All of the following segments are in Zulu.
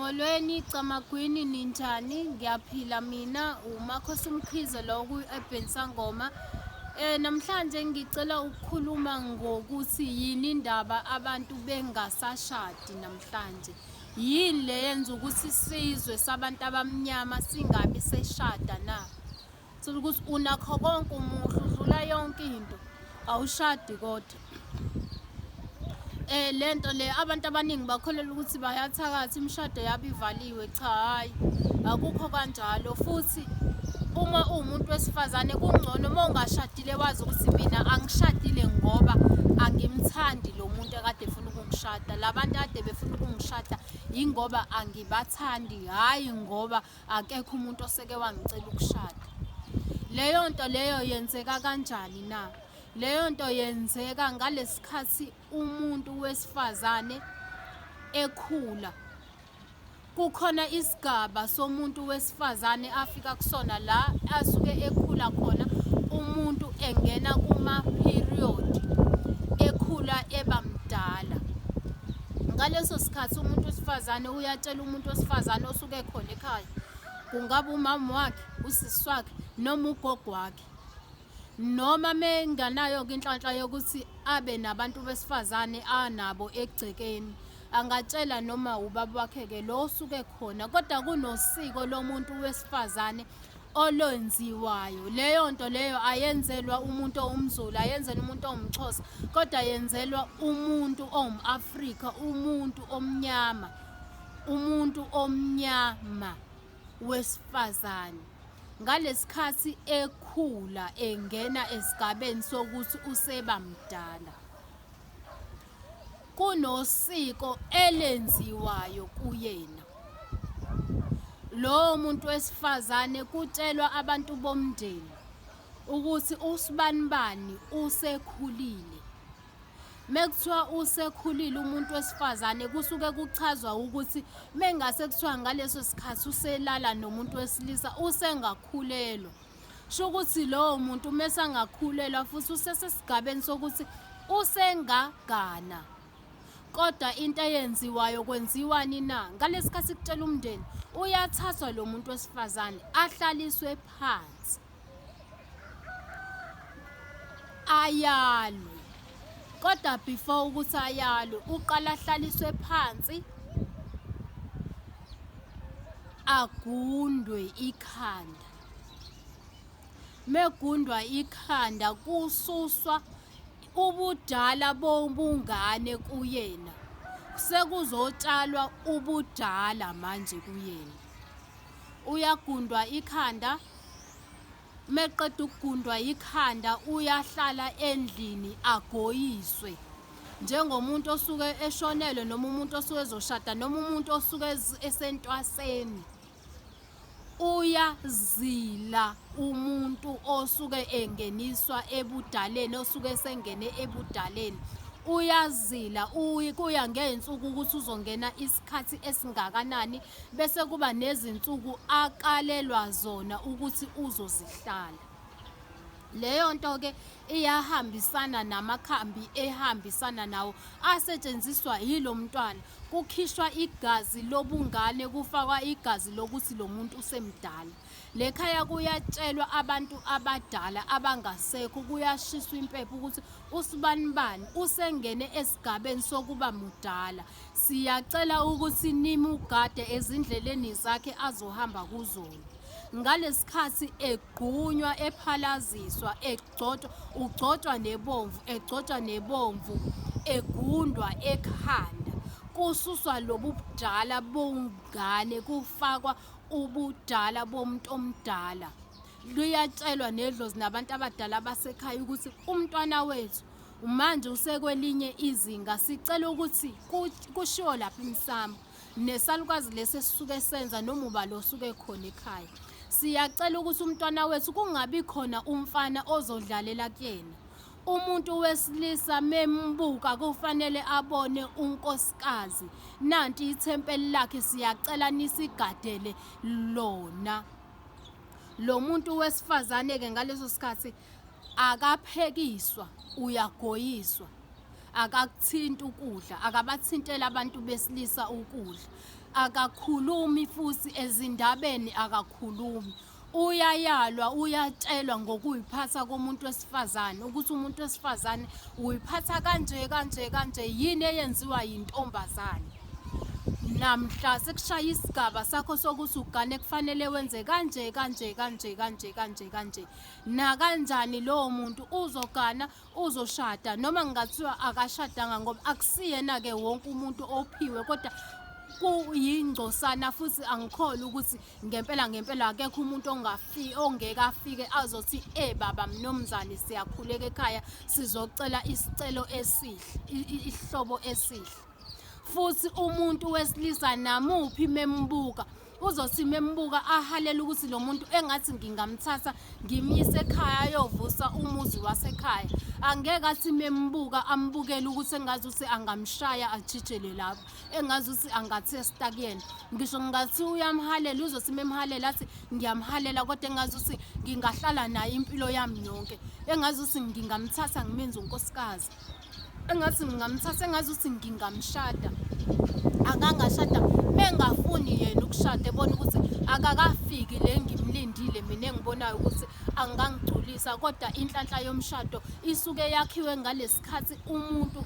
Molweni Camagwini ninjani? Ngiyaphila mina uMakhosi Mkhize lo ku-Urban Sangoma. Namhlanje ngicela ukukhuluma ngokuthi yini indaba abantu bengasashadi namhlanje. Yini le yenza ukuthi isizwe sabantu abamnyama singabi seshada na? Thola ukuthi unakho konke umuhle udlula yonke into awushadi kodwa. Lento le abantu abaningi bakholelwa ukuthi bayathakatha imishado yabo ivaliwe. Cha hhayi akukho kanjalo futhi uma uwumuntu wesifazane kungcono uma ungashadile wazi ukuthi mina angishadile ngoba angimthandi lo muntu ekade efuna ukungishada. La bantu kade befuna ukungishada yingoba angibathandi hhayi ngoba akekho umuntu oseke wangicela ukushada. Leyo nto leyo yenzeka kanjani na? Leyo nto yenzeka ngalesikhathi umuntu wesifazane ekhula. Kukhona isigaba somuntu wesifazane afika kusona la asuke ekhula khona umuntu engena kuma-period ekhula eba mdala. Ngaleso sikhathi umuntu wesifazane uyatshela umuntu wesifazane osuke ekhona ekhaya, kungaba umama wakhe, usisi wakhe noma ugogo wakhe. Noma menganayo-ke inhlanhla yokuthi abe nabantu besifazane anabo egcekeni, angatshela noma ubaba wakhe-ke lo osuke khona, kodwa kunosiko lomuntu wesifazane olwenziwayo. Leyo nto leyo ayenzelwa umuntu owumZulu, ayenzelwa umuntu owumXhosa, kodwa yenzelwa umuntu owum-Afrika, umuntu omnyama, umuntu omnyama wesifazane. Ngalesikhathi ekhula engena esigabeni sokuthi useba mdala, kunosiko elenziwayo kuyena. Lowo muntu wesifazane kutshelwa abantu bomndeni ukuthi usibanibani usekhulile. Mekuthiwa usekhulile umuntu wesifazane kusuke kuchazwa ukuthi mengase kuthiwa ngaleso sikhathi uselala nomuntu wesilisa usengakhulelwa. Sho ukuthi lowo muntu uma esangakhulelwa futhi usesesigabeni sokuthi usengagana. Kodwa into eyenziwayo kwenziwani na? Ngalesikhathi kutshela umndeni uyathathwa lo muntu wesifazane ahlaliswe phansi. Ayalwe. Kodwa before ukuthi ayalwe uqala ahlaliswe phansi agundwe ikhanda. Megundwa ikhanda kususwa ubudala bobungane kuyena. Sekuzotshalwa ubudala manje kuyena. Uyagundwa ikhanda meqeda ukugundwa ikhanda uyahlala endlini agoyiswe njengomuntu osuke eshonelwe noma umuntu osuke ezoshada noma umuntu osuke esentwaseni. Uyazila umuntu osuke engeniswa ebudaleni osuke esengene ebudaleni uyazila kuya ngey'nsuku ukuthi uzongena isikhathi esingakanani bese kuba nezinsuku akalelwa zona ukuthi uzozihlala. Leyo nto-ke iyahambisana namakhambi ehambisana nawo asetshenziswa yilo mntwana. Kukhishwa igazi lobungane kufakwa igazi lokuthi lo muntu usemdala. Le khaya kuyatshelwa abantu abadala abangasekho kuyashiswa impepho ukuthi usibanibani usengene esigabeni sokuba mudala. Siyacela ukuthi nimugade ezindleleni zakhe azohamba kuzona. Ngalesikhathi egqunywa ephalaziswa egcotshwa ugcotshwa nebomvu egcotshwa nebomvu egundwa ekhanda kususwa lobu budala bongane kufakwa ubudala bomuntu omdala. Luyatshelwa nedlozi nabantu abadala basekhaya ukuthi umntwana wethu manje usekwelinye izinga sicela ukuthi kushiwo lapha emsamo nesalukazi lesi esisuke senza noma uba lo osuke khona ekhaya. Siyacela ukuthi umntwana wethu kungabi khona umfana ozodlalela kuyena. Umuntu wesilisa membuka kufanele abone unkosikazi. Nanti ithempeli lakhe siyacela nisigadele lona. Lo muntu wesifazane-ke ngaleso sikhathi akaphekiswa uyagoyiswa. Akakuthinti ukudla, akabathinteli abantu besilisa ukudla. Akakhulumi futhi ezindabeni akakhulumi. Uyayalwa, uyatshelwa ngokuyiphatha komuntu wesifazane ukuthi umuntu wesifazane uyiphatha kanje kanje kanje, yini eyenziwa yintombazane. Namhla sekushaya isigaba sakho sokuthi ugane kufanele wenze kanje kanje kanje kanje kanje kanje. Nakanjani lowo muntu uzogana uzoshada noma ngingathiwa akashadanga ngoba akusiyena-ke wonke umuntu ophiwe kodwa kuyingcosana futhi angikholwa ukuthi ngempela ngempela akekho umuntu ongafi ongeke afike azothi e baba mnumzane siyakhuleka ekhaya sizocela isicelo esihle isihlobo esihle. Futhi umuntu wesilisa namuphi membuka uzothi membuka ahalela ukuthi lo muntu engathi ngingamthatha ngimyise ekhaya ayovusa umuzi wasekhaya. Angeke athi membuka ambukele ukuthi engazi ukuthi angamshaya ajijele lapho, engazi ukuthi angathesta kuyena. Ngisho ngingathi uyamhalela uzothi memhalela athi ngiyamhalela kodwa engazi ukuthi ngingahlala naye impilo yami yonke, engazi ukuthi ngingamthatha ngimenze unkosikazi. Engathi ngingamthatha engazi ukuthi ngingamshada. Akangashada mengafuni yena ukushada ebona ukuthi akakafiki le ngimlindile mina engibonayo ukuthi angangigculisa, kodwa inhlanhla yomshado isuke yakhiwe ngalesikhathi umuntu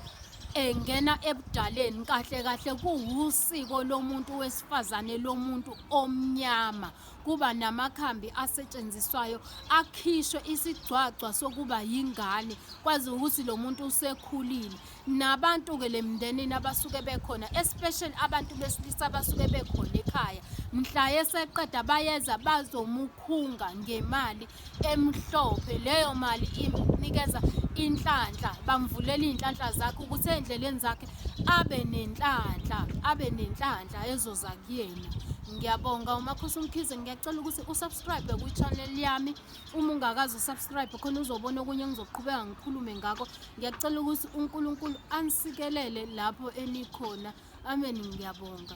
engena ebudaleni. Kahle kahle kuwusiko lomuntu wesifazane lomuntu omnyama kuba namakhambi asetshenziswayo akhishwe isigcwagcwa sokuba yingane kwazi ukuthi lo muntu usekhulile. Nabantu-ke le mndenini abasuke bekhona, especially abantu besilisa abasuke bekhona ekhaya, mhla eseqeda bayeza bazomukhunga ngemali emhlophe. Leyo mali imnikeza inhlanhla, bamvulela iy'nhlanhla zakhe ukuthi ey'ndleleni zakhe abe nenhlanhla, abe nenhlanhla ezoza kuyena. Ngiyabonga uMakhosi uMkhize, ngiyacela ukuthi usubscribe kwi-channel yami. Uma ungakaze usubscribe khona uzobona okunye engizoqhubeka ngikhulume ngakho. Ngiyacela ukuthi uNkulunkulu anisikelele lapho enikhona. Amen, ngiyabonga.